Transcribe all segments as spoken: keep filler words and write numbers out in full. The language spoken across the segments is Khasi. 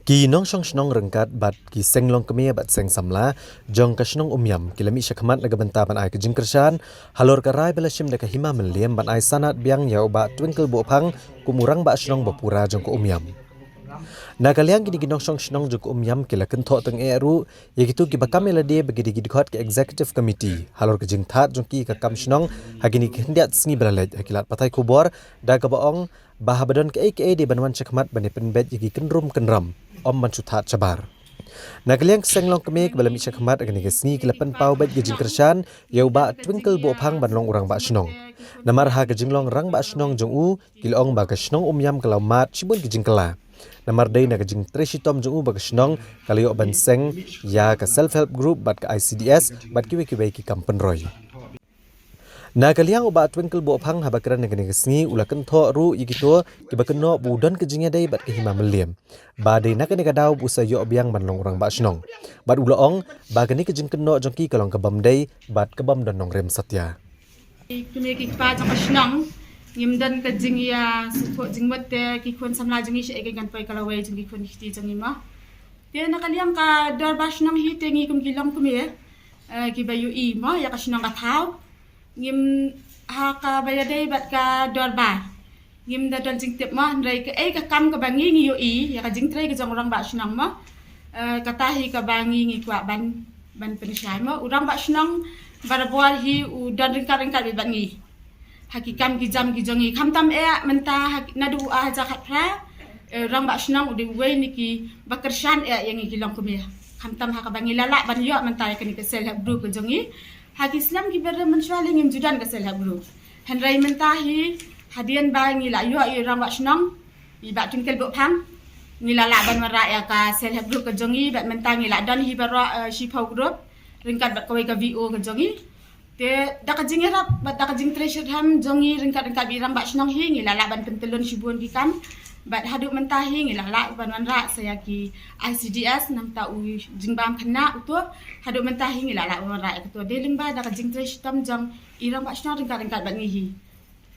Ki nongshong shnong ryngkat bad ki seng longkmie bad seng samla jong ka shnong Umiam ki la mih shakhmat na ka bynta ban ai ka jingkyrshan halor ka rai ba la shim da ka Hima Mylliem ban ai sanad biang ïa u Bah Twinkle Bohphang kum u rangbah shnong ba pura jong ka Umiam. Na ka liang kine ki nongshong shnong jong ka Umiam ki la kynthoh tyngeh ruh ïa kito kiba kam ïa lade ba ki dei ki dkhot ka executive committee halor ka jingthad jong ki ka kam shnong ha kine ki khyndiat sngi ba la leit. Ha ki lad pathai khubor da kaba ong ba haba don kaei kaei dei ban wan shakhmat ban ïa pynbeit ïa ki kynrum kynram, ym ban shu thad shabar. Na ka liang ki seng longkmie kiba la mih shakhmat ha kane ka sngi ki la pynpaw beit ka jingkyrshan ïa u Bah Twinkle Bohphang ban long u rangbah shnong. Namar ha ka jinglong rangbah shnong jong u ki la ong ba ka shnong Umiam ka la mad shibun ki jingkylla. Namar dei na ka jingtrei shitom jong u ba ka shnong ka la ïoh ban seng ïa ka self help group bad ka I C D S bad kiwei kiwei ki kam pynroi. Na ka liang u Bah Twinkle Bohphang haba kren ha kane ka sngi u la kynthoh ruh ïa kito kiba kynnoh ba u don ka jingïadei bad ka Hima Mylliem. Ba dei na kane ka daw ba u sa ïoh biang ban long u rangbah shnong. Bad u la ong ba kane ka jingkynnoh jong ki ka long ka bym dei bad ka bym don nongrim satia. Kine ki kpa jong ka shnong ngim don ka jingïasngewthuh jingmut te ki khun samla jong ngi shaei kan poi ka lawei jong ki khun ki kti jong ngi mo. Te na ka liang ka dorbar shnong hi te ngi kum ki longkmie kiba ïohi mo ïa ka shnong ka thaw. Ngim ha kaba ïadei bad ka dorbar ngim da don jingtip mo, hynrei kaei ka kam kaba ngi ngi ïohi ïa ka jingtrei ka jong u rangbah shnong mo. Kata hi kaba ngi ngi kwah ban ban pynshai mo. U rangbah shnong barabor hi u don ryngkat ryngkat bad ngi ha ki kam ki jam ki jong ngi, khamtam eh mynta naduh u ar hajar khatphra. Rangbah shnong u dei uwei na kiba kyrshan eh ïa ngi ki longkmie, khamtam ha kaba ngi la lah ban ïoh mynta ïa kane ka self help group ka jong ngi. Ha ki snem kiba rim mynshuwa lei ngim ju don ka self help group, hynrei mynta hi hadien ba ngi la ïoh ïa u rangbah shnong i Bah Twinkle Bohphang ngi la lah ban wanrah ïa ka self help group ka jong ngi bad mynta ngi la don hi baroh shiphew group ryngkat bad kawei ka V O ka jong ngi. Te da ka jingïarap bad da ka jingtrei shitom jong ngi ryngkat ryngkat bad i rangbah shnong hi ngi la lah ban pyntyllun shibun ki kam. Bad haduh mynta hi ngi la lah ban wanrah sa ïa ki I C D S nangta u jingbam khynnah uto. Haduh mynta hi ngi la lah ban wanrah ïa kato dei lyngba da ka jingtrei shitom jong i rangbah shnong ryngkat ryngkat bad ngi hi.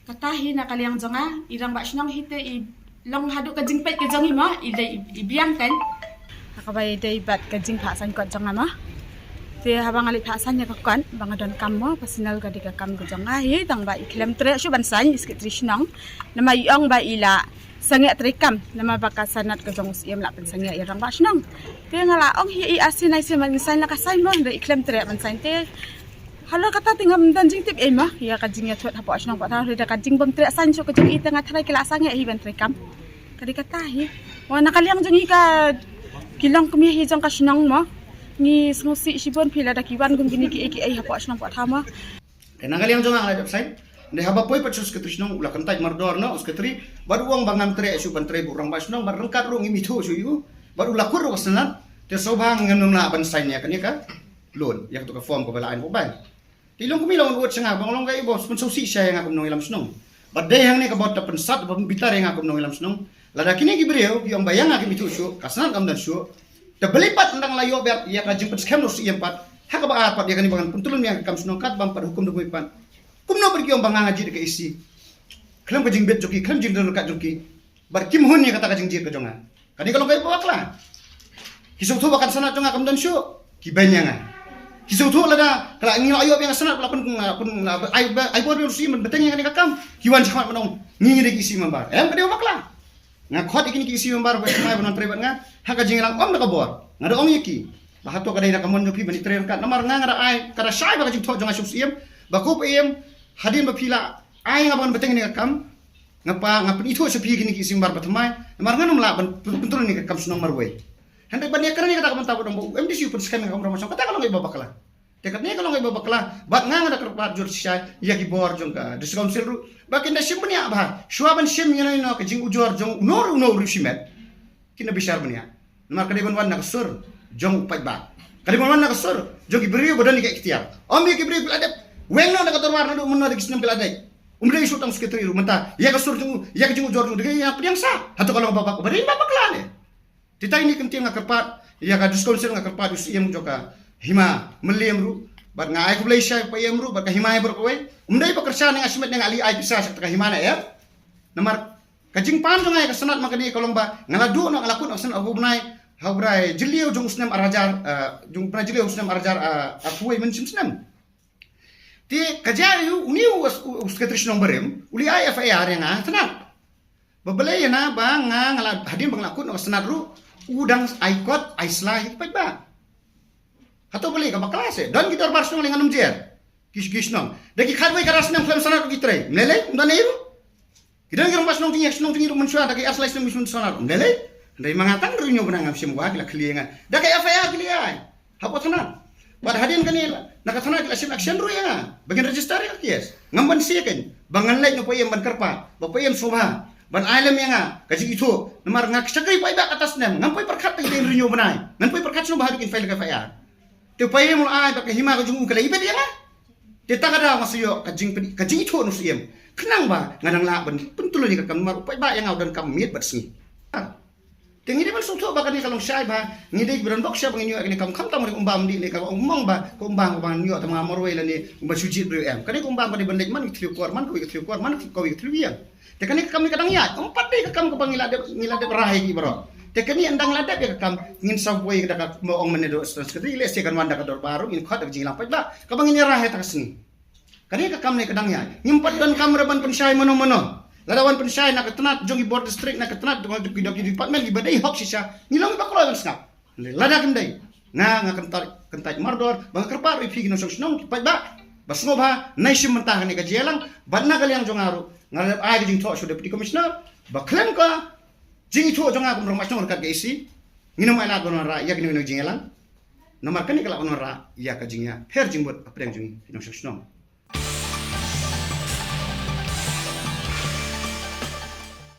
Kata hi na ka liang jong nga, i rangbah shnong hi te i long haduh ka jingpeit ka jong i mo, i dei i biang kan. Ha kaba i dei bad ka jingphah sign kot jong nga mo. Te haba nga leit phah sign ïa ka kot ba nga don kam mo, personal ka dei ka kam ka jong nga hi, tang ba i khlem treh shuh ban sign i secretary shnong. Namar i ong ba i la sangeh trei kam, namar ba ka sanad ka jong u Syiem la pynsangeh ïa i rangbah shnong. Te nga la ong hi i asin asin ban sign la ka sign mo, hynrei i khlem treh ban sign te halor kata te ngam don jingtip ei mo ïa ka jingïathuh hapoh shnong hapoh thaw, da ka jingbym treh sign shuh ka jong i te nga tharai ki la sangeh hi ban trei kam. Ka dei kata hi. Wa na ka liang jong i ka ki longkmie hi jong ka shnong mo, ngi sngewsih shibun phi lada ki wan kum kine kiei kiei hapoh shnong hapoh thaw mo. Te na ka liang jong nga nga la dep sign. Dei haba poi pat sha u secretary shnong u la kyntait mardor noh u secretary bad u ong ba ngam treh shuh ban trei bad u rangbah shnong bad ryngkat ruh ngim ithuh shuh ïa u bad u la kut ruh ka sanad. Te sngewbha ngam nym lah ban sign ïa kane ka loan ïa kato ka form kaba la ai na ka bank. Te i longkmie la wan wad sha nga ba nga long kaei ba u pynsngewsih sha ïa nga kum nongïalam shnong. Bad dei hangne kaba u da pynsat ba u pynbitar ïa nga kum nongïalam shnong. Lada kine ki briew ki ong ba ïa nga kim ithuh shuh, ka sanad kam don shuh. Te balei pat ynda nga la ïoh bad ïa ka jingpynskhem na u Syiem pat ha kaba ar pat ïa kane ba ngan pyntyllun ïa ka kam shnong katba ym pat hukum da kmie pat. Kumno pat ki ong ba nga nga jied da ka E C. Khlem ka jingbit jong ki, khlem jingdon ryngkat jong ki. Bad kim hun ïa kata ka jingjied ka jong nga. Kane ka long kaei ba bakla. Ki sngewthuh ba ka sanad jong nga kam don shuh, ki beiñ ïa nga. Ki sngewthuh lada ka la ngi la ïoh biang ka sanad ba la pyn, pyn, ai, ai bor biang u Syiem ban bteng ïa kane ka kam, ki wan shakhmat ban ong ngi ngi dei ki E C member. Em, ka dei ba bakla. Nga khot ïa kine ki E C member ba thymmai ban wan trei bad nga ha ka jingïalang, ym da ka bor. Nga da ong ïa ki ba hato ka dei na ka mon jong phi ban ïatrei ryngkat, namar nga nga da ai, ka da shai ba ka jingthoh jong nga sha u Syiem ba ko Syiem, hadien ba phi la ai nga ban bteng ïa kane ka kam, nga pa nga pynithuh sha phi kine ki E C member ba thymmai, namar ngan ym lah ban pyn, pyntrei ïa ka kam shnong marwei. Hynrei ban ïakren ïa kata ka bynta ba dang ba u M D C u pynskhem ïa ka kam shnong, kata ka long kaei ba bakla. Te katne ka long kaei ba bakla bad nga nga da kyrpad jur shisha ïa ki bor jong ka District Council ruh ba kin da shim bniah bha shuwa ban shim ïa no ïa no ka jingujor jong uno uno u riewshimet. Kin da bishar bniah. Namar ka dei ban wan na ka sur jong u paidbah. Ka dei ban wan na ka sur jong ki briew ba don ïa ka iktiar. Ym ïa ki briew ki la dep weng noh na ka dorbar naduh mynno da ki snem ki la dep. Um dei shu tang secretary ruh mynta ïa ka sur jong u, ïa ka jingujor jong u da ka ïa pdiang sah. Hato ka long ba bak ba dei ba bakla ne. Te tai ni kyntien nga kyrpad ïa ka District Council, nga kyrpad u Syiem jong ka Hima Mylliem ruh bad nga ai khublei shai pa Syiem ruh bad ka Hima hi baroh kawei. Um dei ba kyrshan ne nga shimet ne nga leit ai pisa sha ka Hima ne em. Namar ka jingpan jong nga ïa ka sanad ma kane ka long ba nga la duh noh, nga la kut noh ka sanad arphew bnai Ha u bnai Jylliew jong u snem ar hajar, eh, jong u bnai Jylliew u snem ar hajar, eh, arphew wei mynshim snem. Te ka jia ïa u, une u, u, u secretary shnong barim, u la ai F I R ïa nga ha tnat. Ba balei ïa na ba nga, nga la, hadien ba nga la kut noh ka tnat ruh, u dang ai kot, ai sla ïa ki paidbah. Hato balei ka bakla seh, don ki dorbar shnong lei ngan ym jer. Ki, ki shnong. Da ki khatwei ka ar snem khlem sanad ruh ki trei. Ym lei lei, ym don ei ruh. Ki don ki rangbah shnong jong ngi, shnong jong ngi ruh mynshuwa, da ki ar snem mynshuwa sanad ruh. Ym lei lei. Hynrei ma nga tang ruh ñiew bnai ngam shym wad, ki la khlieh ïa nga. Da ka F I R ki la ai. Hapoh thanat. Bad hadien kane la, na ka thanat ki la shim action ruh ïa nga. Ba kin register ïa ka case. Ngam banse kein. Ba ngan leit noh paiem ban kyrpad. Ba paiem sngewbha. Ban ai lem ïa nga ka jingithuh. Namar nga shakri paidbah kata snem. Ngam poi pyrkhat te ki dei ruh ñiew bnai. Ngam poi pyrkhat sngewbha haduh kin file ka F I R. Te paiem la ai bad ka hima ka jong u ka la ibit ïa nga. Te ta ka daw nga sa ïoh ka jingpyn, ka jingithuh na u Syiem. Khnang ba nga dang lah ban pyntyllun ïa ka kam namar u paidbah ïa nga u donkam miet bad sngi. Te ngi dei ban sngewthuh ba kane ka long shai ba ngi dei ban bok shai ba ngin ïoh kane ka kam, khamtam ri umbam dei ne ka umbam ba ka umbam ba ngi ïoh tang marwei lane umbam shu jied briew em. Kane ka umbam ka dei ban leit man ki thliew kor, man kawei ka thliew kor, man kawei ka thliew ïing. Te kane ka kam ne ka dang ïaid, ym pat dei ka kam kaba ngi la dep, ngi la dep rai ki baroh. Te kane ynda ngi la dep ïa ka kam, ngin sa buh ïa ka da ka, mo ong mynne da u Assistant Secretary, lehse kan wan da ka dorbar ruh, ngin khot da ka jingïalang paidbah kaba ngin ïa rai ha kata ka sngi. Kane ka kam ne ka dang ïaid, ngim pat donkam re ban pynshai mano mano. Lada wan pynshai na ka tnat jong ki bor district, na ka tnat jong ki, jong ki department kiba dei hok shisha, ngi long kiba kloi ban sngap. Lada kim dei, nga, nga kyntait, kyntait mardor ba nga kyrpad ruh ïa phi ki nongshong shnong ki paidbah ba sngewbha, nai shim bynta kane ka jingïalang. Bad na ka liang jong nga ruh nga la ai ka jingthoh sha u Deputy Commissioner ba khlem ka jingithuh jong nga kum u rangbah shnong ryngkat ka E C, ngin ym ailad ban wanrah ïa kine ki jingïalang. Namar kane ka lah ban wanrah ïa ka jingïapher jingbud hapdeng jong ngi ki nongshong shnong.